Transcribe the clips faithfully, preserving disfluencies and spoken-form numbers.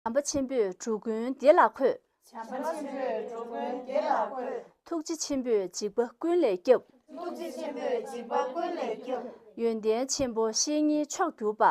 བྱམས་པ་ཆེན་པོས་འགྲོ་ཀུན་བདེ་ལ་འཁོད། བྱམས་པ་ཆེན་པོས་འགྲོ་ཀུན་བདེ་ལ་འཁོད། ཐུགས་རྗེ་ཆེན་པོས་འཇིགས་པ་ཀུན་ལས་སྐྱབས། ཐུགས་རྗེ་ཆེན་པོས་འཇིགས་པ་ཀུན་ལས་སྐྱབས། ཡོན་ཏན་ཆེན་པོ་བཤེས་གཉེན་མཆོག་གྱུར་པ།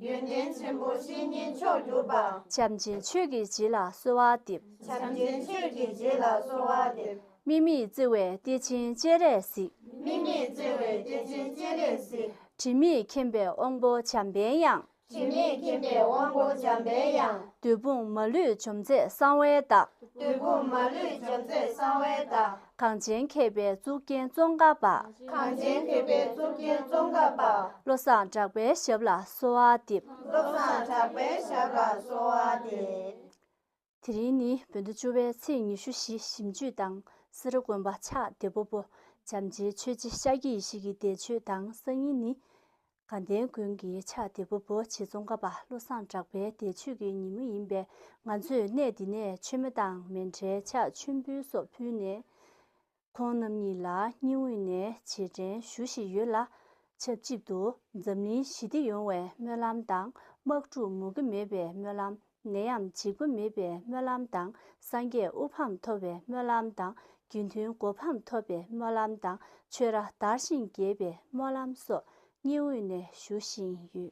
ཡོན་ཏན་ཆེན་པོ་བཤེས་གཉེན་མཆོག་གྱུར་པ། བྱམས་ཆེན་ཆོས་ཀྱི་རྗེ་ལ་གསོལ་བ་འདེབས། བྱམས་ཆེན་ཆོས་ཀྱི་རྗེ་ལ་གསོལ་བ་འདེབས། དམིགས་མེད་བརྩེ་བའི་གཏེར་ཆེན་སྤྱན་རས་གཟིགས། དམིགས་མེད་བརྩེ་བའི་གཏེར་ཆེན་སྤྱན་རས་གཟིགས། དྲི་མེད་མཁྱེན་པའི་དབང་པོ་འཇམ་པའི་དབྱངས། དྲི་མེད་མཁྱེན་པའི་དབང་པོ་འཇམ་པའི་དབྱངས། བདུད་དཔུང་མ་ལུས་འཇོམས་མཛད་གསང་བའི་བདག། བདུད་དཔུང་མ་ལུས་འཇོམས་མཛད་གསང་བའི་བདག། གངས་ཅན་མཁས་པའི་གཙུག་རྒྱན་ཙོང་ཁ་པ། གངས་ཅན་མཁས་པའི་གཙུག་རྒྱན་ཙོང་ཁ་པ། བློ་བཟང་གྲགས་པའི་ཞབས་ལ་གསོལ་བ་འདེབས། བློ་བཟང་གྲགས་པའི་ཞབས་ལ་གསོལ་བ་འདེབས། དེ་རིང་ནི་བོད་ཟླ་བཅུ་པའི་ཚེས་ཉི་ཤུ་བཞི་ཞིབ་འཇུག་དང་སེ་ར་དགོན་པ་ཕྱག་བདེ་པོ་པོ་བྱམས་ཆེན་ཆོས་རྗེ་ཤཱཀྱ་ཡེ་ཤེས་ཀྱི་འདས་མཆོད་དང་། སང་ཉིན་ནི་དགའ་ལྡན་དགོན་གྱི་ཕྱག་བདེ་པོ་པོ་རྗེ་ཙོང་ཁ་པ་བློ་བཟང་གྲགས་པའི་འདས་མཆོད་ཀྱི་ཉིན་མོ་ཡིན་པས། ང་ཚོས་གནས་འདི་ནས་མཆོད་མེ་དང་མཎྜལ་ཕྱག་མཆོད་འབུལ་སོགས་ཕུལ་ནས། ཁོང་རྣམ་གཉིས་ལ་སྙིང་དབུས་ནས་རྗེས་དྲན་ཞུ་བཞིན་ཡོད་ལ། ཆབས་ཅིག་ཏུ་འཛམ་གླིང་ཞི་བདེ་ཡོང་བའི་སྨོན་ལམ་དང་། དམག་འཁྲུག་མུ་གེ་མེད་པའི་སྨོན་ལམ། ནད་ཡམས་འཇིགས་པ་མེད་པའི་སྨོན་ལམ་དང་། སངས་རྒྱས་དབུ་འཕང་མཐོ་བའི་སྨོན་ལམ་དང་། དགེ་འདུན་གོ་འཕང་མཐོ་བའི་སྨོན་ལམ་དང་། ཆོས་ར་དར་ཞིང་རྒྱས་པའི་སྨོན་ལམ་སོགས་སྙིང་དབུས་ནས་ཞུ་བཞིན་ཡོད།